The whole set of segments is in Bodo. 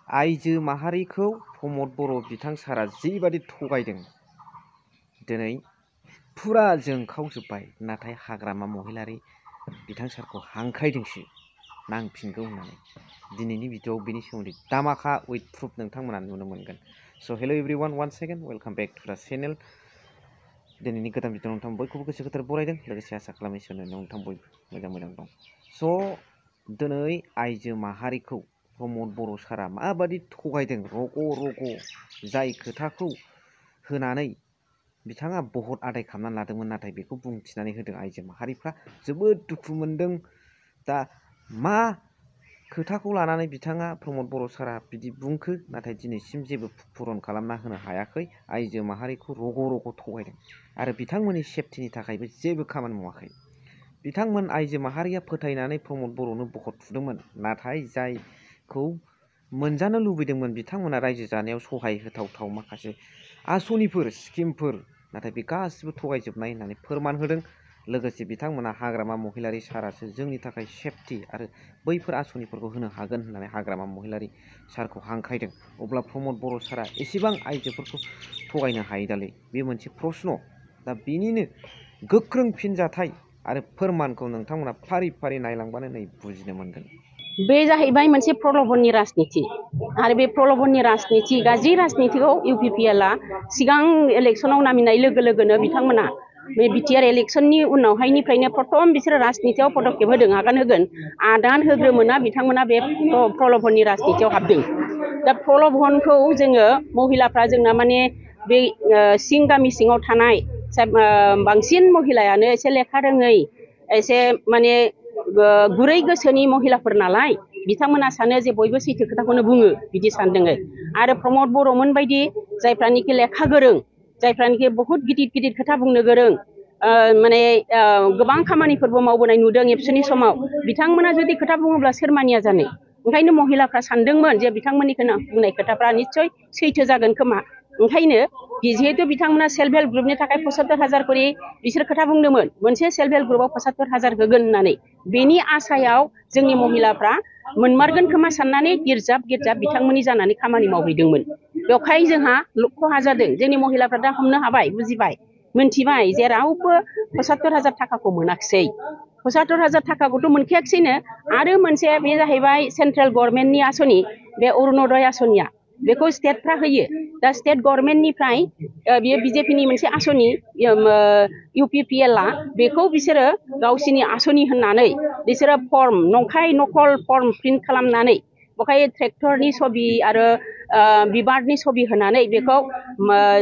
आइजो माहारिखौ प्रमद बर' बिथां सारा जिबादि थगायदों दिनै फुरा जोंखावजोब्बाय। नाथाय हाग्रामा महिलारि बिथां सारखौ हांख्रायदोंसो नांफिनगौ होननानै। दिनैनि भिडिअ'आव बेनि सोमोन्दै दामाखा उइथ प्रुफ नोंथांमोना नुनो मोनगोन। So' hello' everyone one second welcome back to the channel. दिनैनि गोदान भिडिअ' नोंथां बयखौबो गोसो गोथार बरायदों, लोगोसे आसा खालामो इसोरनो नोंथां बयबो मोजां दं। स' दिनै आइजो माहारिखौ प्रमद बर' सारा माबादि थगायदों रग' जाय खोथाखौ होनानै बिथाङा बहुत आदाय खालामनानै लादोंमोन, नाथाय बेखौ बुंथिनानै होदों आइजो माहारिफ्रा जोबोद दुखु मोनदों। दा मा खोथाखौ लानानै बिथाङा प्रमद बर' सारा बिदि बुंखो, नाथाय दिनैसिम जेबो पुरन खालामना होनो हायाखै। आइजो माहारिखौ रग' थगायदों आरो बिथांमोननि सेफटिनि थाखायबो जेबो खामानि मावाखै। बिथांमोन आइजो माहारिया फोथायनानै प्रमद बर'नो बखत थुदोंमोन, नाथाय जायखौ मोनजानो लुबैदोंमोन बिथांमोना रायजो जानायाव सहाय होथावथाव माखासे आसनिफोर स्किमफोर, नाथाय बे गासिबो थगायजोबनाय होननानै फोरमान होदों। लोगोसे बिथांमोना हाग्रामा महिलारि सारासो जोंनि थाखाय सेफटि आरो बैफोर आसनिफोरखौ होनो हागोन होननानै हाग्रामा महिलारि सारखौ हांख्रायदों। अब्ला प्रमद बर' सारा एसेबां आइजोफोरखौ थगायनो हायो दालै? बे मोनसे प्रश्न। दा बेनिनो गोख्रों फिनजाथाय आरो फोरमानखौ नोंथांमोना फारि नायलांबानो नै बुजिनो मोनगोन। बे जाहैबाय मोनसे प्रलबननि राजनिति आरो बे प्रलबननि राजनिति गाज्रि राजनितिखौ इउपिपिएलआ सिगां इलेक्सनाव नामिनाय लोगो लोगोनो बिथांमोना बे बिटिआर इलेक्सननि उनावहायनिफ्रायनो प्रथम बिसोरो राजनितियाव पदक्षेप होदों, आगान होगोन। आदान होग्रोमोना बिथांमोना बे प्रलबननि राजनितियाव हाबदों। दा प्रलबनखौ जोङो महिलाफ्रा जोंना माने बे सिं गामि सिङाव थानाय बांसिन महिलायानो एसे लेखा रोङै, एसे माने गुरै गोसोनि महिलाफोर नालाय बिथांमोना सानो जे बयबो सैथो खोथाखौनो बुङो, बिदि सानदों। आरो प्रमद बर'मोन बायदि जायफ्रानिकि लेखा गोरों, जायफ्रानिकि बहुत गिदिर खोथा बुंनो गोरों, माने गोबां खामानिफोरबो मावबोनाय नुदों एबसुनि समाव, बिथांमोना जुदि खोथा बुङोब्ला सोर मानिया जानो? ओंखायनो महिलाफ्रा सानदोंमोन जे बिथांमोननि बुंनाय खोथाफ्रा निस्सय सैथो जागोन खोमा। ओंखायनो जिहेतु बिथांमोना सेल्फ हेल्प ग्रुपनि थाखाय 75,000 करि बिसोर खोथा बुंदोंमोन, मोनसे सेल्फ हेल्प ग्रुपआव 75,000 होगोन होननानै। बेनि आसायाव जोंनि महिलाफ्रा मोनमारगोन खोमा साननानै गिर्जाब बिथांमोननि जानानै खामानि मावहैदोंमोन। बेवहाय जोंहा खहा जादों। जोंनि महिलाफ्रा दा हमनो हाबाय, बुजिबाय, मोनथिबाय जे रावबो 75,000 थाखाखौ मोनाखिसै। 75,000 थाखाखौथ' मोनखायाखिसैनो। आरो मोनसे बे जाहैबाय सेन्ट्रेल गभर्नमेन्टनि आसनि, बे अरुणोदय आसनिया, बेखौ स्टेटफ्रा होयो। दा स्टेट गभर्नमेन्टनिफ्राय बियो बिजेपिनि मोनसे आसनि, इउपिपिएलआ बेखौ बिसोरो गावसिनि आसनि होननानै बिसोरो फर्म नकल फर्म प्रिन्ट खालामनानै बेवहाय ट्रेक्टरनि छबि आरो बिबारनि छबि होनानै बेखौ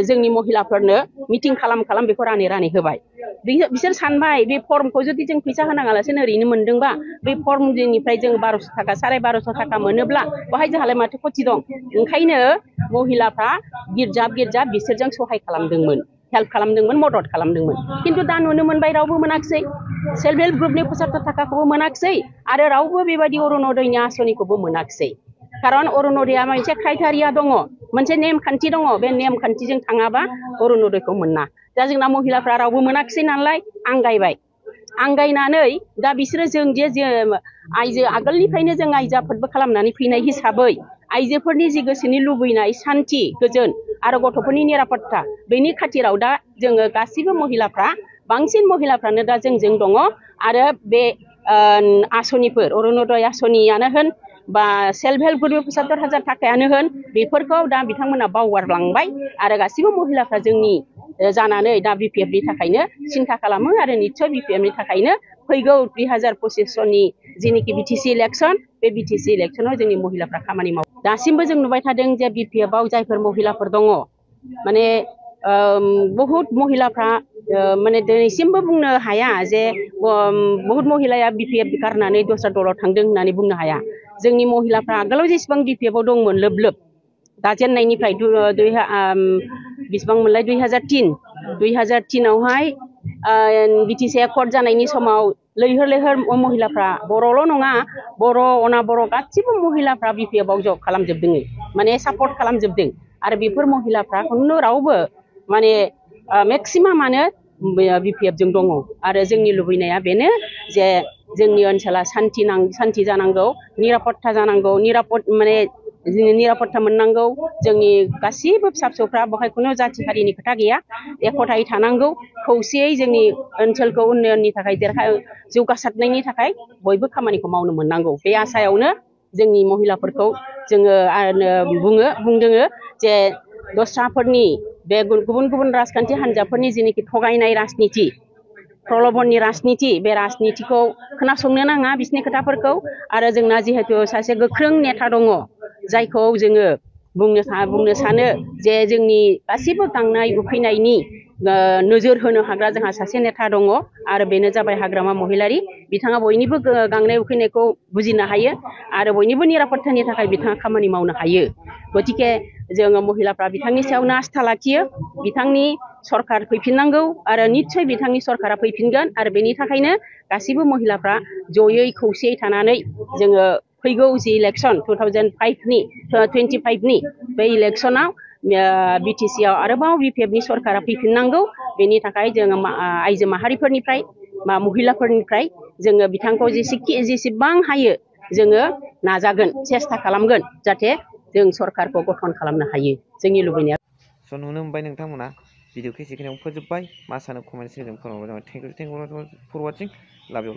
जोंनि महिलाफोरनो मिटिं खालाम बेखौ रानै होबाय। बिसोर सानबाय बे फर्मखौ जुदि जों फैसा होनाङालासिनो ओरैनो मोनदोंबा, बे फर्मनिफ्राय जों 1200 थाखा 1250 थाखा मोनोब्ला बेवहाय जोंहालाय माथो खथि दं? ओंखायनो महिलाफ्रा गिर्जाब बिसोरजों सहाय खालामदोंमोन, हेल्प खालामदोंमोन, मदद खालामदोंमोन। खिन्थु दा नुनो मोनबाय रावबो मोनाखिसै, सेल्फ हेल्प ग्रुपनि 75 थाखाखौबो मोनाखिसै आरो रावबो बेबायदि अरुणोदयनि आसनिखौबो मोनाखिसै। खारन अरुणोदयआ मोनसे क्राइटेरिया दङ, मोनसे नेमखान्थि दङ, बे नेमखान्थिजों थाङाबा अरुणोदयखौ मोना। दा जोंना महिलाफ्रा रावबो मोनाखिसै नालाय आंगायनानै दा बिसोरो जों जे आइजो आगोलनिफ्रायनो जों आइजो आफादबो खालामनानै फैनाय हिसाबै आइजोफोरनि जि गोसोनि लुबैनाय सान्थि गोजोन आरो गथ'फोरनि निरापत्ता, बेनि खाथिराव दा जोङो गासैबो महिलाफ्रा, बांसिन महिलाफ्रानो दा जोंजों दङ। आरो बे आसनिफोर, अरुणोदय आसनियानो होन बा सेल्फ हेल्प ग्रुप 75,000 थाखायानो होन, बेफोरखौ दा बिथांमोना बावगारलांबाय आरो गासैबो महिलाफ्रा जोंनि जानानै दा बिपिएफनि थाखायनो सिन्था खालामो आरो निस्सय बिपिएफनि थाखायनो फैगौ 2025 सननि जेनिखि बिटिसि इलेक्सन, बे बिटिसि इलेक्सनाव जोंनि महिलाफ्रा खामानि मावो। दासिमबो जों नुबाय थादों जे बिपिएफआव जायफोर महिलाफोर दङ, माने बहुत महिलाफ्रा माने दिनैसिमबो बुंनो हाया जे बहुत महिलाया बिपिएफ गारनानै दस्रा दलाव थांदों होननानै बुंनो हाया। जोंनि महिलाफ्रा आगोलाव जेसेबां बिपिएफआव दंमोन लोब दाजेननायनिफ्राय बेसेबांमोनलाय 2003आवहाय बिटिसि एकर्ड जानायनि समाव लैहोर महिलाफ्रा, बर'ल' नङा, बर' अनाबर' गासिबो महिलाफ्रा बिपिएफआव जब खालामजोबदों, माने सापर्ट खालामजोबदों। आरो बेफोर महिलाफ्रा खुनु रावबो माने मेक्सिमामानो बिपिएफजों दङ। आरो जोंनि लुबैनाया बेनो जे जोंनि ओनसोला सान्थि जानांगौ, निरापत्ता जानांगौ, माने जोङो निरापत्ता मोननांगौ जोंनि गासिबो फिसा फिसौफ्रा बेवहाय खुनु जाथि हारिनि खोथा गैया एख'थायै थानांगौ खौसेयै जोंनि ओनसोलखौ उन्नयननि थाखाय जौगासारनायनि थाखाय बयबो खामानिखौ मावनो मोननांगौ बे आसायावनो जोंनि महिलाफोरखौ जोङो बुंदोङो जे दस्राफोरनि बे गुबुन गुबुन राजखान्थि हान्जाफोरनि जेनोखि थगायनाय राजनिति प्रलबननि राजनिति बे राजनितिखौ खोनासंनो नाङा बिसोरनि खोथाफोरखौ आरो जोंना जिहेतु सासे गोख्रों नेता दङ जायखौ जोङो बुंनो सानो जे जोंनि गासिबो गांनाय उखैनायनि नोजोर होनो हाग्रा जोंहा सासे नेता दङ आरो बेनो जाबाय हाग्रामा महिलारि बिथाङा बयनिबो गांनाय उखैनायखौ बुजिनो हायो आरो बयनिबो निरापत्तानि थाखाय बिथाङा खामानि मावनो हायो गतिके जोङो महिलाफ्रा बिथांनि सायावनो आस्था लाखियो बिथांनि सरकार फैफिननांगौ आरो निस्सय बिथांनि सरकारा फैफिनगोन आरो बेनि थाखायनो गासिबो महिलाफ्रा जयै खौसेयै थानानै जोङो फैगौ जि इलेक्सन 2025नि बे इलेक्सनाव BTC आव आरोबाव BPFनि सरकारा फैफिननांगौ बेनि थाखाय जोङो आइजो माहारिफोरनिफ्राय महिलाफोरनिफ्राय जोङो बिथांखौ जेसेबां हायो जोङो नाजागोन सेस्था खालामगोन जाहाथे जों सरकारखौ गठन खालामनो हायो जोंनि लुबैनाया स' नुनो मोनबाय नोंथांमोना भिडिअखौ एसेखिनियावनो फोजोबबाय मा सानो कमेन्ट सेक्सनाव फोरमायबानो जाबाय थेंक इउ फर वाचिं लाभ इउ